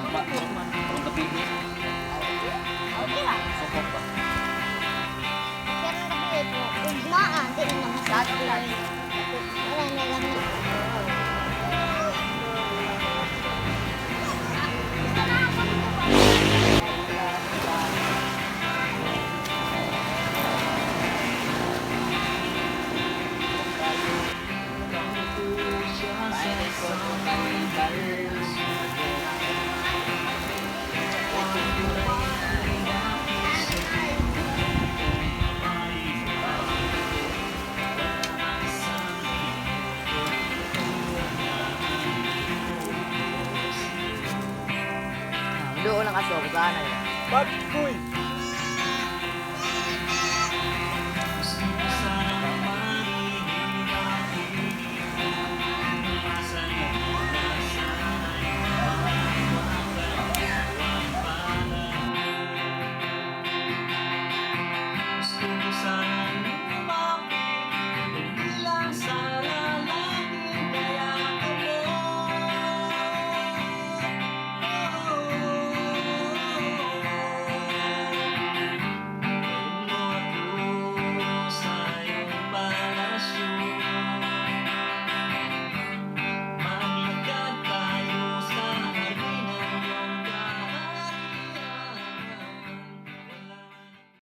Ugma, karong gabi eh. Okay ra. Sukok ba? Pero ng gabi po, ugma ah, di na masakit. Wala na lang. Doon lang kaso, saan na yun? Bad boy!